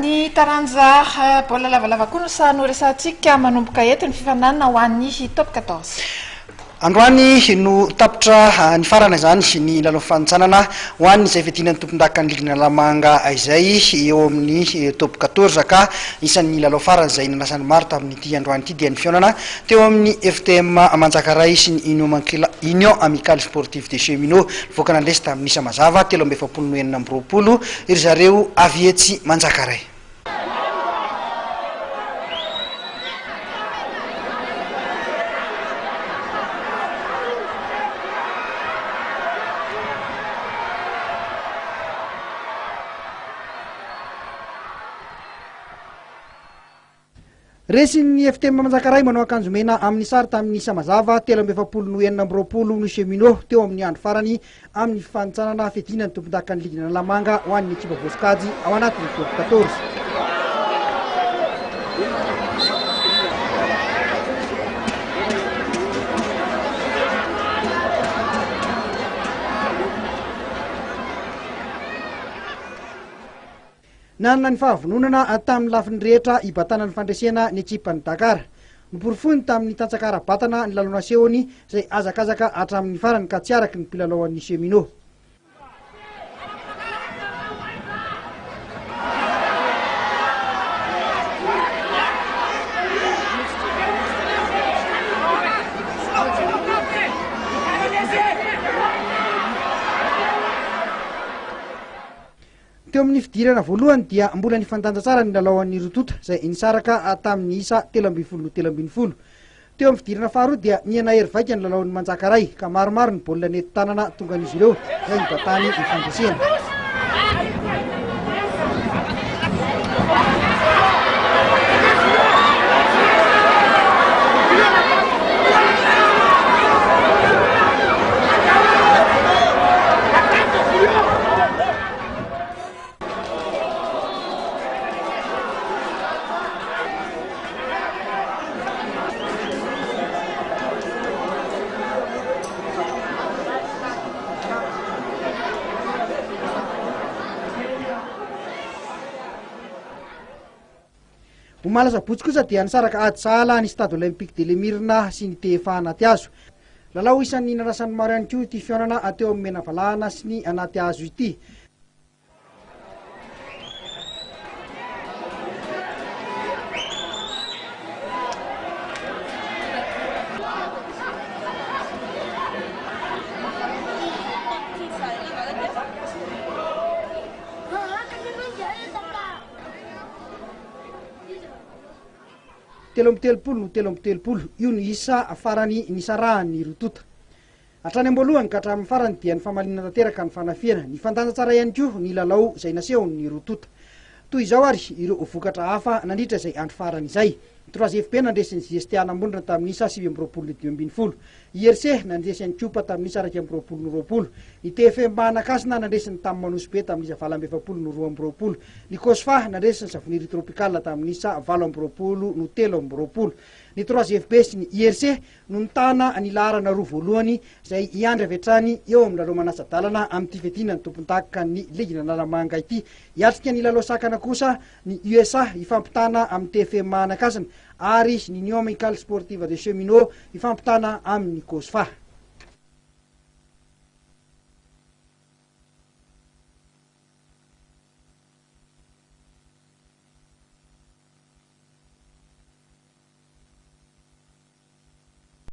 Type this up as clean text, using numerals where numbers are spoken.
Ny taranja baolina lavalava koa no saha noresahantsika manomboka eto ny fifaninanana ho an'ny Top 14. Androany no tapitra nifarana izany ny lalao fifanintsanana ho an'izay fiadiana ny tompondakan'ny ligin'Analamanga izay eo amin'ny Top 14 ka isan'ny lalao farany izay nanasan'ny maro tamin'ity androany ity dia ny fihaonana teo amin'ny FTM Manjakaray sy ny Union Amicale Sportive des Cheminots. Nivoaka nandresy tamin'ny isa mazava 43 no 26 Ry zareo avy etsy Manjakaray. Resin'ny FTM Manjakaray manao akanjo mena amin'ny sary tamin'ny isa mazava 43 no 26 ny Cheminots teo amin'ny andro farany amin'ny fifanintsanana fiadiana ny tompondakan'ny ligin'Analamanga ho an'ny ekipa voasokajy ao anatin'ny top 14. Nanana ny fahavononana tamin'ny lafiny rehetra hibatana ny fandresena ny ekipan'i Dakar. Noporofoiny tamin'ny tantsaka ara-batana ny lalao nasehony izay hazakazaka hatramin'ny farany ka tsy araky ny mpilalao an'ny Cheminots. Teo amin'ny fidirana voalohany dia mbola nifandanja tsara ny lalao an'ny roa tonta izay nisaraka tamin'ny isa 13 no 13. Teo amin'ny fidirana faharoa dia niha-nahery vaika ny lalaon'ny Manjakaray ka maromaro ny baolina nentin-tanana tongan'izy ireo izay nibatany ny fandresena. Omaly asabotsy kosa dia nisaraka ady sahala ny Stade Olympique de l'Emirina sy ny TFA Anatihazo. Lalao isan'ny nanasan'ny maro ihany koa ity fihaonana teo amin'ny Menavalahana sy ny Anatihazo ity. 33 no 33, io no isa farany nisarahan'ny roa tonta. Hatrany am-boalohany ka hatramin'ny farany dia nifamaliana tanteraka ny fanafihana. Nifandanja tsara ihany koa ny lalao izay nasehon'ny roa tonta. Toy izao ary ireo vokatra hafa nandritra izay andro farany izay. Ny Trois FB nandresy ny JST Anambondrona tamin'ny isa 29 no 15. IRC nandresy an'i Kopa tamin'ny isa 21 no 20. Ny TFM Manakasina nandresy ny Tam Nosy Be tamin'ny isa 48 no 22. Ny Cosfa nandresy ny Savonnerie Tropicale tamin'ny isa 28 no 23. Ny Trois FB sy ny IRC no nitana ny laharana roa voalohany izay hiandry avy hatrany eo amin'ny lalao manasa-dalana amin'ity fiadiana ny tompondakan'ny ligin'Analamanga ity. Hiatrika ny lalao sakana kosa ny USA hifampitana amin'ny TFM Manakasina ary ny Union Amicale Sportive des Cheminots hifampitana amin'ny Cosfa.